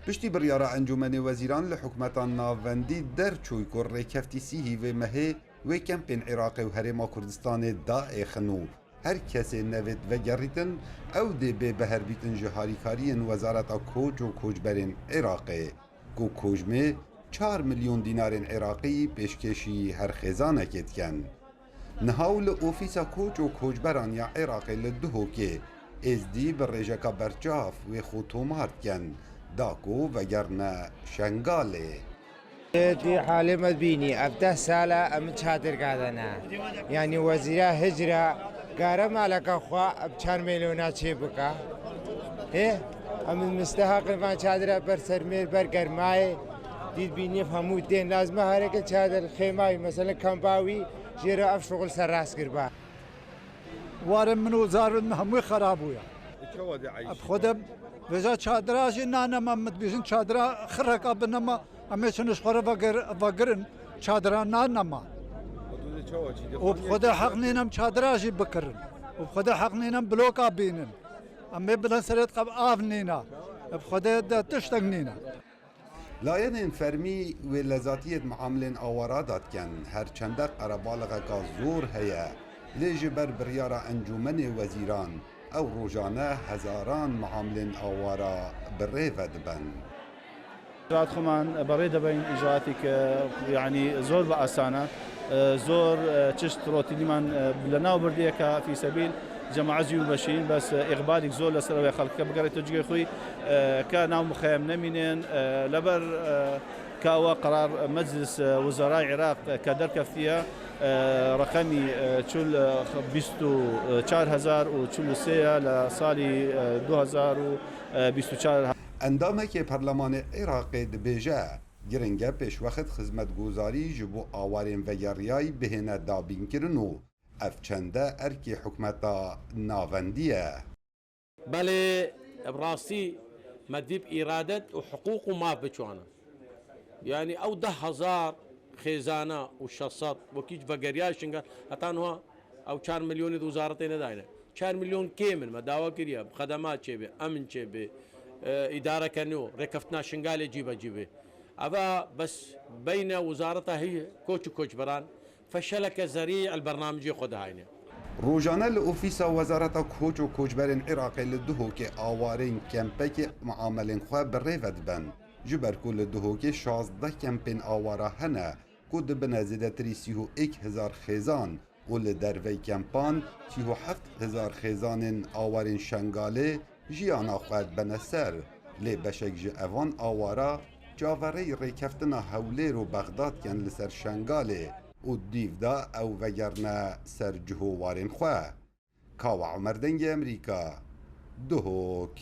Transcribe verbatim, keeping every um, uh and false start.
Piştî biryara Encûmenê Wezîran li hikûmeta navendî derçûy ku rêkeftî sîhî vê mehê wê kempên Iraqê û Herêma Kurdistanê daêxin û her kesê nevêt vegerîtin, ew dê bê beherbîtin ji harîkariyên Wezareta Koç û Koçberên Iraqê, ku koçmê çar milyon dînarên Iraqî pêşkêşî her xêzanekê dikin. Niha û li Ofîsa Koç û Koçberan ya Iraqê li Duhokê êzdî bi rêjeka berçav wê xwe tomar dikin, da ku vegerine Şengalê. Êzdî halê me dibînî, ev deh sal e em çadirga de ne. Yanî wezîra hicra gare maleka xwe bi çar milyona çê bike. Hê, em mistehaqin van çadira ber sermêr, ber germayê. Dît bînî hemû tên lazim e hareke çadir xêmayî, mesela kampa wî jê re ev şuxul serrast kiriba. Warê min û zarên min hemû xera bûye. Çawa de Bi xwe de vêca çadira jî nanema, min dibêjin çadira xireka binema, em ê çin ji xwe re vegir-, vegirin, çadira nanema. Û bi xwe de heq nînem çadira jî bikirin. Û bi xwe de heq nînem bloka bînin. Em ê bilen serê diqe av nîna. Bi xwe de de tiştek nîne. Layinên fermî wê lezatiyê di miamilên awara de dikin. Her çende qerebaliqeka zor heye, lê ji ber biryara Encûmenê Wezîran ew rojane hezaran miamilên awara bi rê ve dibin. ئجراءات خۆمان بەڕێ دەبەین، ئجراءاتێک، یعنی، زۆر بە ئاسانە. زۆر چشت ڕۆتینیمان لە ناو بردیە کە فی سەبیل جەماعەت زیو بەشین، بەس ئیقبالیک زۆر لەسەر ئەوەیە خەڵکەکە بگەڕێتەوە جگەی خۆی، کە ناو مخەیەم نەمینێن، لەبەر کاوە قەرار مەجلس وزەرای عێراق کە دەرکەفتیە، ڕەقەمی چل، بیست و چار هەزار و چل و سێ لە ساڵی دوو هەزار و بیست و چار. Endamekê Perlemanê Iraqê dibêje, giring e pêşwext xizmetguzarî ji bo awarên vegeriyayî bihêne dabînkirin û ev çende erkê hikûmeta navendî ye. Belê, bi rastî me dîp îradet û hiqûq û maf biçû wana. Yanî ew deh hezar xêzana û şeş sed wekî vegeriya Şingal, heta niha ew çar milyonê di wizaretê nedayne. Çar milyon kêm in, me dawa kiriye, bi xedemat çêbe, emn çêbe, e, îdareke nû, rêkeftina Şingalê cîbecî be. Eva bes beyne wizareta hî koç û koçberan, feşeleke zerî el bernamicê xwe dihayne. Rojane li ofîsa Wezareta Koç û Koçberên Iraqê li Duhokê awarên kempekê muamelên xwe bi rê ve dibin. Ji ber ku li Duhokê şazdeh kempên awara hene ku dibine zêdetirî sî û êk hezar xêzan û li dervey kempan sî û heft hezar xêzanên awarên Şengalê jiyana xwe dibene ser. Lê beşek ji evan awara çaverêy rêkeftina Hewlêr û Bexdad ken li ser Şengalê û dîv de ew vegerine ser cih û warên xwe. Kawa Omer, Dengê Emerîka, Duhok.